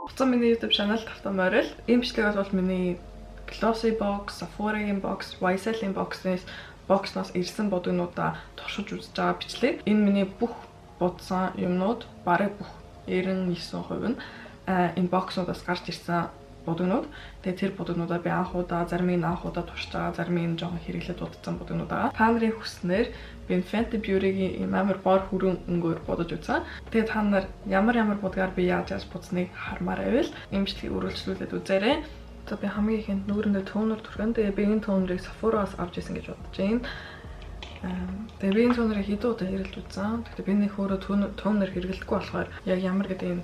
Буцан миний YouTube channel тавтан морил. Энэ бичлэг бол миний Glossy Box, Sephora-гийн box, YSL-ийн box-ноос ирсэн будагнуудаа туршиж үзэж байгаа бичлэг. Энэ миний бүх будсан юмнууд бараг бүх 99% нь энэ box-нуудаас гарч ирсэн будагнууд. Тэгээ тэр будагнуудаа би анх удаа, зарим нь анх удаа туршиж байгаа, зарим нь жоохон хэрэглээд удацсан будагнууд байгаа. Та нарын хүснээр би энэ Fenty Beauty-гийн ийм амар бор хүрэн өнгөөр будаж үзсэн. Тэгээ та нар ямар ямар будгаар би яаж яаж будсныг хармаар байвал энэ бичлэгийг үргэлжлүүлээд үзээрэй. За, би хамгийн ихэнд нүүрэндээ toner түрхэн. Тэгээ би энэ toner-ыг Sephora-аас авч исэн гэж бодож байна. Тэгээ би энэ toner-ыг хэдэн удаа хэрэглэж үзсэн. Гэхдээ би нэг өөрөө toner хэрэглэдэггүй болохоор яг ямар гэдгийг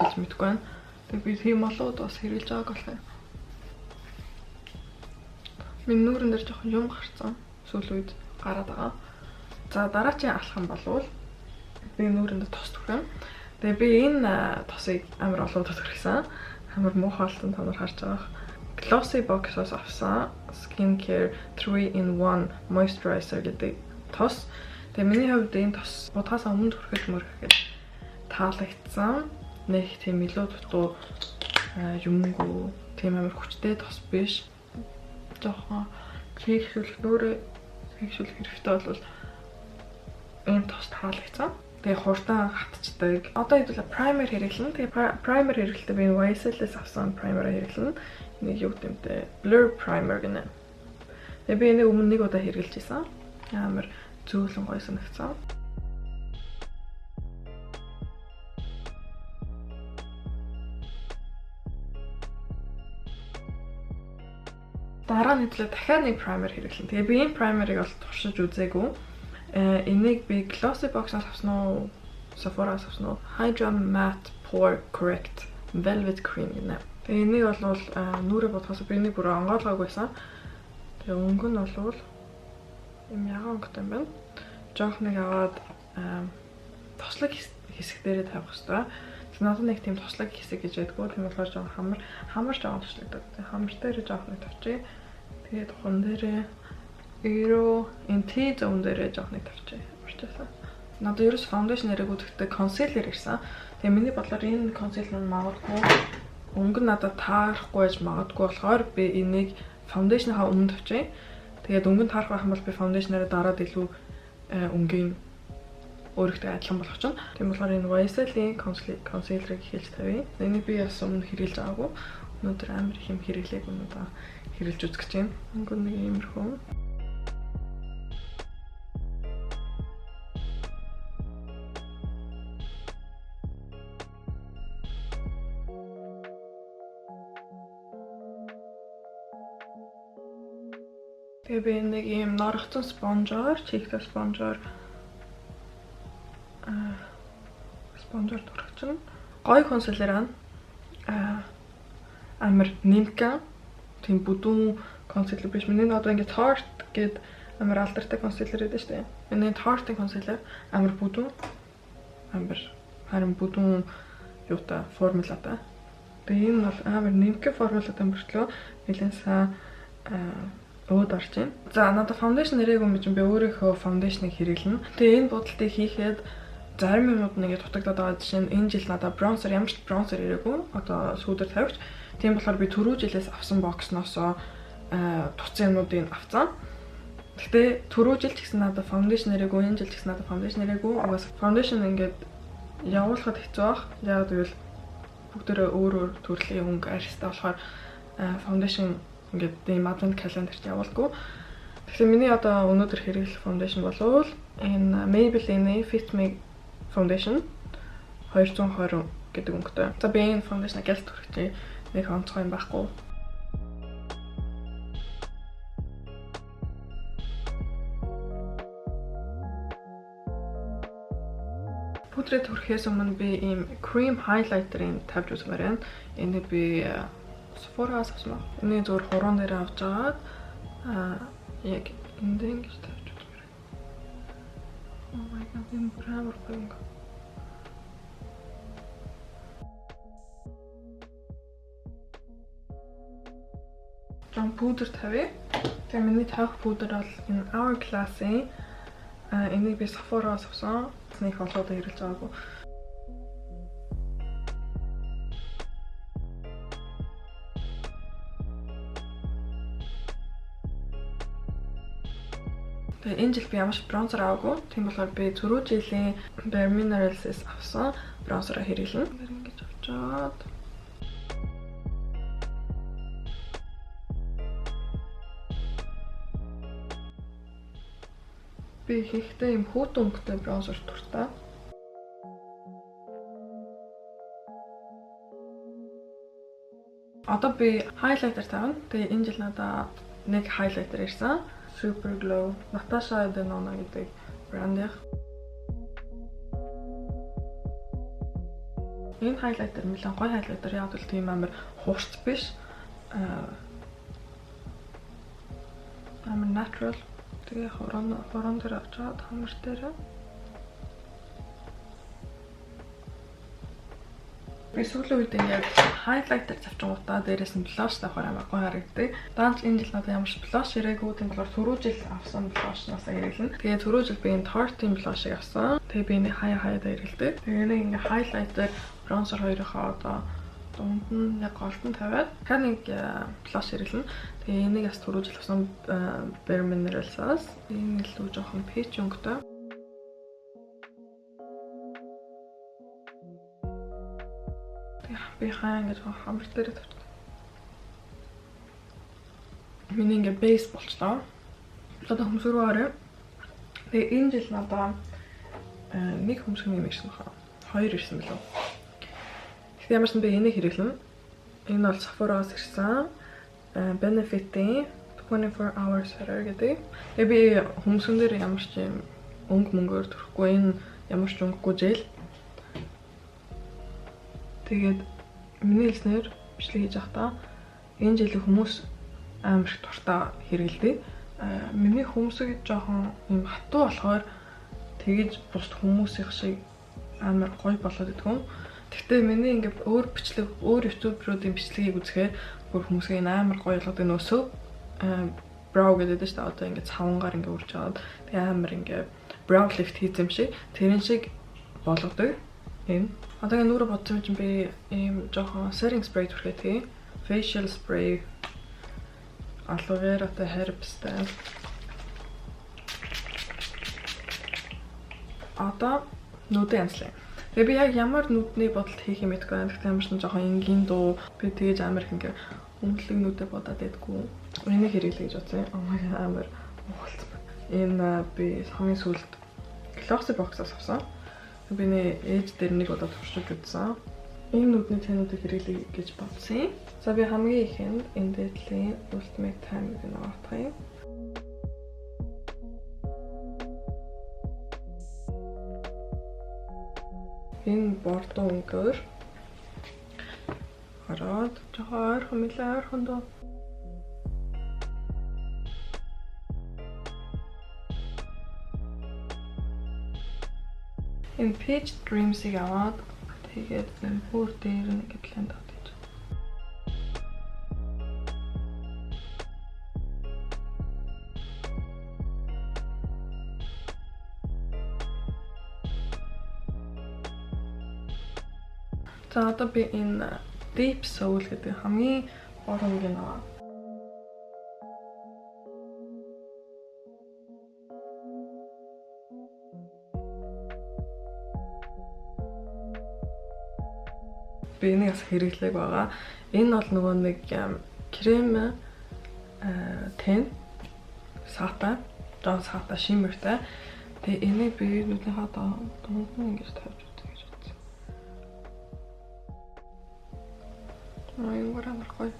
хэлж мэдэхгүй байна. Тэгээ би тийм олон удаа бас хэрэглэж байгааг болох юм. Миний нүүрэн дээр жоохон юм гарцсан. Сүүл үед гараад байгаа. За, дараачийн алхам болвол би нүүрэндээ тос түрхэн. Тэгээ би энэ тосыг амар олон удаа түрхсэн. Амар муухай болсон, та нар харж байгаа. Glossy Box-оос авсан Skincare 3 in 1 Moisturizer гэдэг тос. Тэгээ миний хувьд энэ тос будахаас өмнө түрхэд мөрөхэд таалагдсан. Нэг тийм илүү дутуу юмгүй, тийм амар хүчтэй тос биш. Жоохон чийгшүүлэх, нүүрээ чийгшүүлэх хэрэгтэй бол энэ тос таалагдсан. Тэгээ хурдан хатчдаг. Одоо хэдүүлээ primer хэрэглэнэ. Тэгээ primer хэрэглэхдээ би YSL-ээс авсан primer хэрэглэнэ. Энийг юу гэдэг юм бэ? Blur primer гэнэ. Тэгээ би энийг өмнө нэг удаа хэрэглэж исэн. Амар зөөлөн гоё санагдсан. Дараа нь хэдүүлээ дахиад нэг primer хэрэглэнэ. Тэгээ би энэ primer-ыг бол туршиж үзээгүй. Энийг би Glossy Box-аас авсан уу? Sephora-аас авсан уу? Hydra Matte Pore Correct Velvet Cream гэнэ. Тэгээ энийг бол нүүрээ будахаас би энийг бүр онгойлгоогүй байсан. Тэгээ өнгө нь бол юм ягаан өнгөтэй юм байна. Жоох нэг аваад тослог хэсэг дээрээ тавих хэрэгтэй. Тэгээ надад нэг тийм тослог хэсэг гэж байдгүй. Тийм болохоор жоох хамар хамар жоох тослогдод. Тэгээ хамар дээрээ жоох нэг тавьчих. Тэгээ тухан дээрээ Өрөө энэ T zone дээрээ жоох нэг тавьчих. Урчаасаа. Надад ерөөс foundation яриаггүй, гэхдээ concealer ирсэн. Тэгээ миний бодлоор энэ concealer нь магадгүй өнгө нь надад таарахгүй байж магадгүй болохоор би энийг foundation-ийнхаа өмнө тавьчих. Тэгээд өнгө нь таарах байх юм бол би foundation-аараа дараад илүү өнгийн өөрийнхөө адилхан болгочихно. Тийм болохоор энэ YSL-ийн concealer-ыг эхэлж тавья. Энийг би бас өмнө хэрэглэж байгаагүй. Өнөөдөр амар их юм хэрэглээг өнөөдөр хэрэглэж үзэх гэж байна. Өнгө нэг иймэрхүү. Тэгээ би нэг ийм норгоцсон sponge-оор, чийгтэй sponge-оор түрхчихнэ. Гоё concealer аа. Амар нэмгэн тийм бүдүүн concealer биш. Миний одоо ингээд Tarte гээд амар алдартай concealer гэдэг шүү дээ. Энэ Tarte-ын concealer амар бүдүүн, амар харин бүдүүн юутай формулатай. Тэгээ энэ бол амар нэмгэн формулатай мөртлөө нэлээд сайн өөд орж байна. За, надад foundation нэрээгүй юм чинь би өөрийнхөө foundation-ыг хэрэглэнэ. Тэгээ энэ будалтыг хийхэд зарим юмнууд нь ингээд дутагдаад байгаа. Жишээ нь энэ жил надад bronzer, ямар ч bronzer ирээгүй. Одоо сүүдэр тавигч. Тийм болохоор би түрүү жилээс авсан box-ноосоо дутсан юмнуудыг авцсан. Гэхдээ түрүү жил ч гэсэн надад foundation ирээгүй, энэ жил ч гэсэн надад foundation ирээгүй. Угаас foundation ингээд явуулахад хэцүү байх. Яг гэвэл бүгдээрээ өөр өөр төрлийн өнгө арьстай болохоор foundation ингээд ийм advent calendar-т явуулдаггүй. Тэгэхээр миний одоо өнөөдөр хэрэглэх foundation болвол энэ Maybelline Fit Me foundation 220 гэдэг өнгөтэй. За, би энэ foundation-а гялт түрхчихье. Нэг онцгой юм байхгүй. Пудрээ түрхэхээс өмнө би ийм cream highlighter-ыг тавьж үзмээр байна. Энийг би Sephora-аас авсан баг. Энийг зөвхөн хуруун дээр авч агаад яг энд ингэж тавьж үзмээр байна. Oh my god, энэ бүр амар гоё юм. Жон пудр тавья. Тэгээ миний тавих пудр бол энэ Hourglass-ын Энийг би Sephora-аас авсан. Нэг олоод хэрэглэж байгаагүй. Тэгээ энэ жил би ямар ч bronzer аваагүй. Тийм болохоор би түрүү жилийн Bare Minerals-с авсан bronzer-а хэрэглэнэ. Ингэж авчаад би ихэнхдээ юм хүүтэн өнгөтэй bronzer дуртай. Одоо би highlighter тавина. Тэгээ энэ жил надаа нэг highlighter ирсэн. Super Glow Natasha Denona гэдэг брендийнх. Энэ highlighter нэлээд гоё highlighter. Яг л тийм амар хурц биш. Амар natural. Тэгээ хуран дээр авчаад хамар дээр. Би сүүлийн үед ингээд highlighter тавчингуудаа дээрээс нь blush тавихаар амар гоё харагддаг. Даанч энэ жил надад ямар ч blush ирээгүй. Тийм болохоор түрүү жил авсан blush-наас хэрэглэнэ. Тэгээ түрүү жил би энэ Tarte-ийн blush-ыг авсан. Тэгээ би энийг хаяа хаяадаа хэрэглэдэг. Тэгээ энийг ингээд highlighter, bronzer хоёрынхоо одоо дунд нь яг голд нь тавиад дахиад нэг blush хэрэглэнэ. Тэгээ энийг бас түрүү жил авсан Bare Minerals-аас. Энэ илүү жоохон peach өнгөтэй. Би хаа ингэж хамар дээр тавьчихсан. Миний ингээ base болчлоо. Одоо хөмсгөр рүү орё. Тэгээ энэ жил надаа нэг хөмсгөний юм ирсэн баха. 2 ирсэн билүү. Гэхдээ ямар ч би энийг хэрэглэнэ. Энэ бол Sephora-аас ирсэн. Benefit-ийн 24 hour setter гэдэг. Тэгээ би хөмсгөн дээр ямар ч юм өнгө мөнгөөр төрөхгүй. Энэ ямар ч өнгөгүй жэл. Тэгээд миний хэлснээр бичлэг хийж байхдаа энэ жилийн хүмүүс амар их дуртай хэрэгэлдэг. Миний хөмсөг жоохон юм хатуу болохоор тэгэж бусд хүмүүсийнх шиг амар гоё болоод идэггүй. Гэхдээ миний ингээ өөр бичлэг, өөр ютуберуудын бичлэгийг үзэхээр бүр хүмүүсийн амар гоё болгодог нөөсөө brow гэдэг шүү дээ. Одоо ингээ цавангаар ингээ үрж аваад тэгээ амар ингээ brow lift хийх юм шиг тэрэн шиг болгодог. Энэ одоо ингээ нүрэ бодсон чинь би ийм жоохон setting spray түрхээ тий. Facial spray aloe vera-тай herbs-тай. Одоо нүдээ янзлаа. Тэгээ би яг ямар нүдний бодолт хийх юм мэдэхгүй байна. Гэхдээ ямар ч жоохон энгийн дуу би тэгэж амар их ингээ өмдлөг нүдээ бодоод байдгүй. Энийг хэрэглэе гэж бодсон. Oh my god, амар уухалцсан. Энэ би хамгийн сүүлд Glossy Box-аас авсан. Би нэ ээж дээр нэг удаа туршиж үзсэн. Энэ нүдний тэнүүдийг хэрэглэе гэж бодсон. За би хамгийн ихэнд энэ дээдлийн Ultimate Time-ыг нугаах юм. Энэ бордо өнгөөр ороод жоохон ойрхон нэлээ ойрхон доо. Энэ Peach Dreams-ийг аваад тэгээд бүр дээр нь ингэ blend out хийж. За одоо би энэ Deep Soul гэдэг хамгийн бор өнгийг аваа. Би энийг бас хэрэглээг байгаа. Энэ бол нөгөө нэг крем тэн сата, жон сата шиммертэй. Тэгээ энийг би нүднийхээ дунд нь ингэж тавьж үзье гэж бодсон. Энэ амар гоё.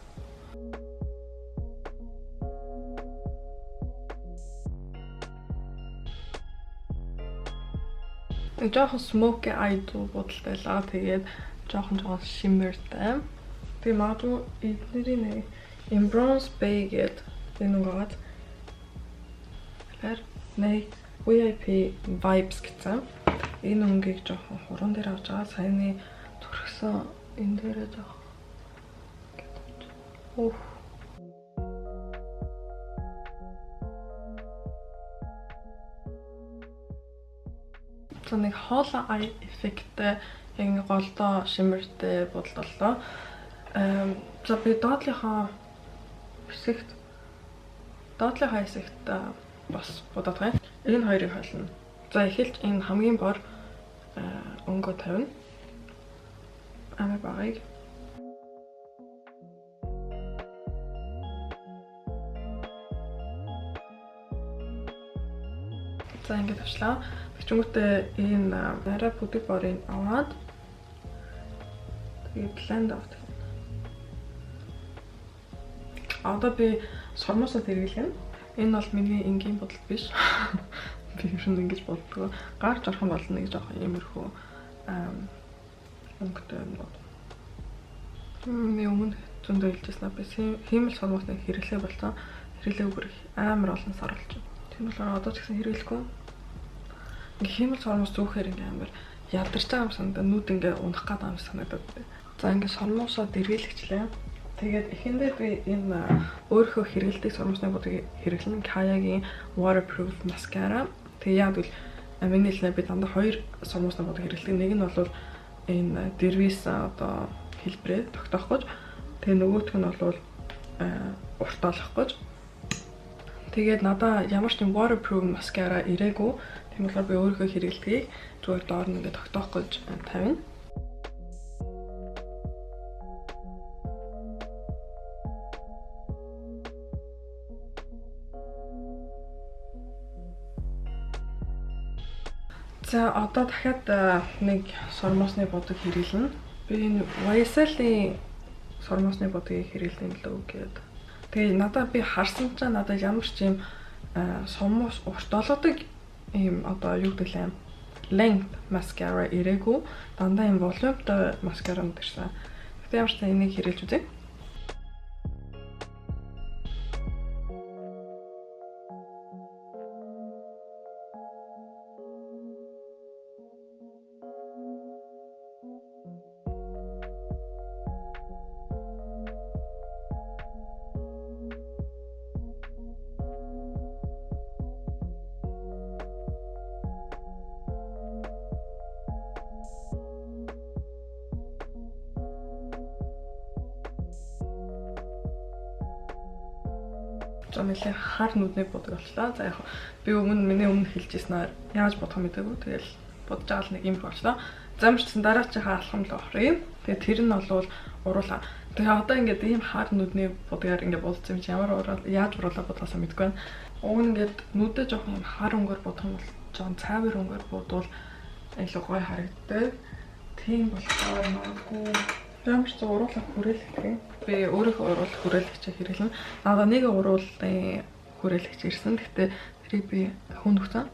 Тэг жоохон smoky eye дуу бодолтой лаа. Тэгээд жоохон shimmerтай. Тэгээ магадгүй эднэрийн нэг in bronze bay гэдэг энэ үгээд нэг VIP vibes гэсэн. Энэ өнгийг жоохон хуран дээр авч байгаа. Саяны түрхсэн энэ дээрээ жоохон Ух. ойролцоо нэг hollow eye эффекттэй яг ингээ голдоо shimmer-тэй будалт боллоо. За би доотлынхоо хэсэгт бас будаад байгаа. Энэ хоёрыг хойлно. За эхэлж энэ хамгийн бор өнгөө тавина. Амар багыг. За ингээд тавчлаа. Тэгчүүнтэй энэ арай бүдэг борыг аваад тэгээд blend out хийнэ. Одоо би сормуусаа хэрэглэнэ. Энэ бол миний энгийн бодол биш. Би ер нь ингэж боддгоо. Гар жорхон болно гэж жоохон иймэрхүү өнгөтэй юм бод. Миний өмнө зөндөө хэлжсэн би хиймэл сормуусыг хэрэглээ болсон. Хэрэглээгүй бүр амар олон сар болчихно. Тийм болохоор одоо ч гэсэн хэрэглэхгүй. Ингээ хиймэл сормуус зүүхээр ингээ амар ядарч байгаа юм санагдаад нүд ингээ унах гээд байгаа юм санагдаад. За ингээ сормуусаа дэргийлэгчлээ. Тэгээд эхэндээ би энэ өөрийнхөө хэрэглэдэг сормуусны будгийг хэрэглэнэ. Kaya-гийн waterproof mascara. Тэгээ яг л миний хэлнэ би дандаа хоёр сормуусны будаг хэрэглэдэг. Нэг нь бол энэ дэрвис одоо хэлбэрээ тогтоох гэж. Тэгээ нөгөөх нь бол урт олох гэж. Тэгээд надаа ямар ч юм waterproof mascara ирээгүй. Тийм болохоор би өөрийнхөө хэрэглэдгийг зүгээр доор нь ингээд тогтоох гэж тавина. За одоо дахиад нэг сормуусны будаг хэрэглэнэ. Би энэ YSL-ийн сормуусны будгийг хэрэглэн лөө гээд. Тэгээ надаа би харсан чинь надад ямар ч юм сормуус урт олгодог ийм одоо юу гэдэг лээ length mascara ирээгүй. Дандаа ийм volume-тай mascara ирсэн. Гэтэ ямар ч энийг хэрэглэж үзье. За нэлээ хар нүдний будаг болчлаа. За яг би өмнө миний өмнө хэлж ирсэн яаж бодох мэдээгүй. Тэгэл бодож байгаа л нэг юм болчлаа. За ямар ч гэсэн дараачихаа алхам л оръё. Тэгээ тэр нь бол уруулаа. Тэгээ одоо ингээд ийм хар нүдний будгаар ингээд будсан юм чи ямар уруул яаж уруулаа бодлоосоо мэдгүй байна. Уг нь ингээд нүдээ жоохон юм хар өнгөөр будах юм бол жоохон цайвар өнгөөр будвал илүү гоё харагддаг. Тийм болохоор магадгүй ямар ч уруулах хүрээлэх юм. Би өөрийнхөө уруулах хүрээлэгч хэрэглэнэ. Надаа нэг уруулын хүрээлэгч ирсэн. Гэхдээ тэрийг би хүнд өгсөн.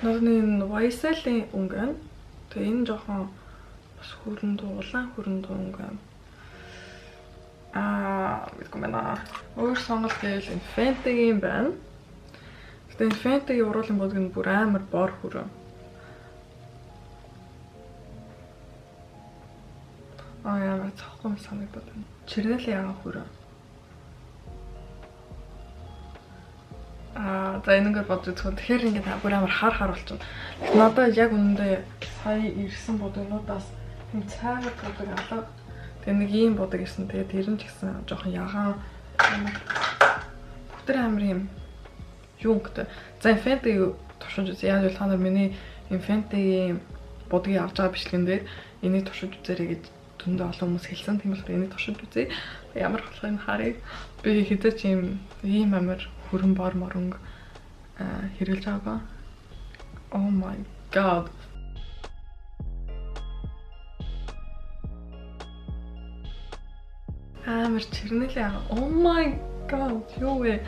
Надад энэ YSL-ийн өнгө байна. Тэгээ энэ жоохон бас хүрэн дуу, улаан хүрэн дуу өнгө байна. Аа, мэдгүй байна. Өөр сонголт гэвэл энэ Fenty-гийн байна. Гэтэ энэ Fenty-гийн уруулын будаг нь бүр амар бор хүрэн. Аа ямар цохгүй юм санагдаад байна. Чирнэлийн ягаан хүрэн. Аа за энэ ингээд бодож үзэх. Тэгэхээр ингээд бүр амар хар хар болчихно. Тэгэхдээ надад яг үнэндээ сая ирсэн будагнуудаас тийм цайвар будаг алга. Тэгээ нэг ийм будаг ирсэн. Тэгээ тэр нь ч гэсэн жоохон ягаан бүгд амар юм юу өнгөтэй. За Fenty-г туршиж үзье. Яг л та нар миний энэ Fenty-гийн будгийг авч байгаа бичлэгэн дээр энийг туршиж үзээрэй гэж зөндөө олон хүмүүс хэлсэн. Тийм болохоор энийг туршиж үзье. Ямар болохыг харъя. Би хэзээ ч ийм амар хүрэн бор моронг хэрэглэж байгаагүй. Oh my god. Амар чирнэлээ. Oh my god. Юу вэ?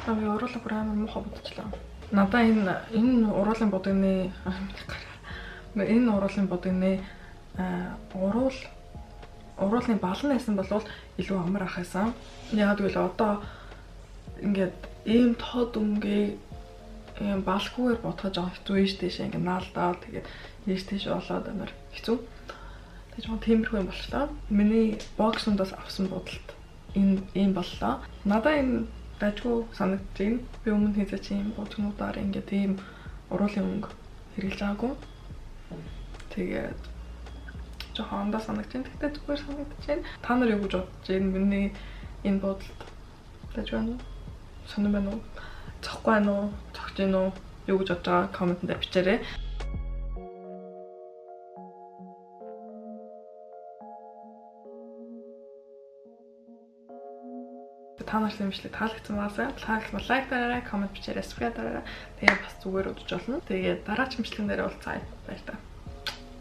Би уруулаа бүр амар муухай будчихлаа. Надаа энэ уруулын будагны энэ уруулын будагны уруулын балан байсан бол илүү амар ах байсан. Яг гэвэл одоо ингээд ийм тод өнгийг Ийм балгүйгээр бодоход жоохон хэцүү ийш тийш ингээ наалдаад тэгээд ийш тийш болоод амар хэцүү. Тэгээд жоохон тиймэрхүү юм болчлоо. Миний box уудаас авсан будалт энэ ийм боллоо. Надаа энэ дажгүй санагдаж байна. Би өмнө хэзээ ч ийм будгнуудаар ингээ тийм уруулын өнгө хэрэглэж байгаагүй. Тэгээд жоохон ондоо санагдаж байна. Тэгтээ зүгээр санагдаж байна. Та нар юу гэж бодож байна? Миний энэ будалт дажгүй байна уу? Сонирн байна уу? Цохгүй байна уу? Цогч байна уу? Юу гэж бодож байгаа comment энд бичээрэй. Та нарт энэ бичлэг таалагдсан байгаасай. Таалагдсан бол like дараарай, comment бичээрэй, subscribe дараарай. Тэгээ бас зүгээр үзэж болно. Тэгээ дараагийн бичлэгэн дээр уулзъя. Баярлалаа.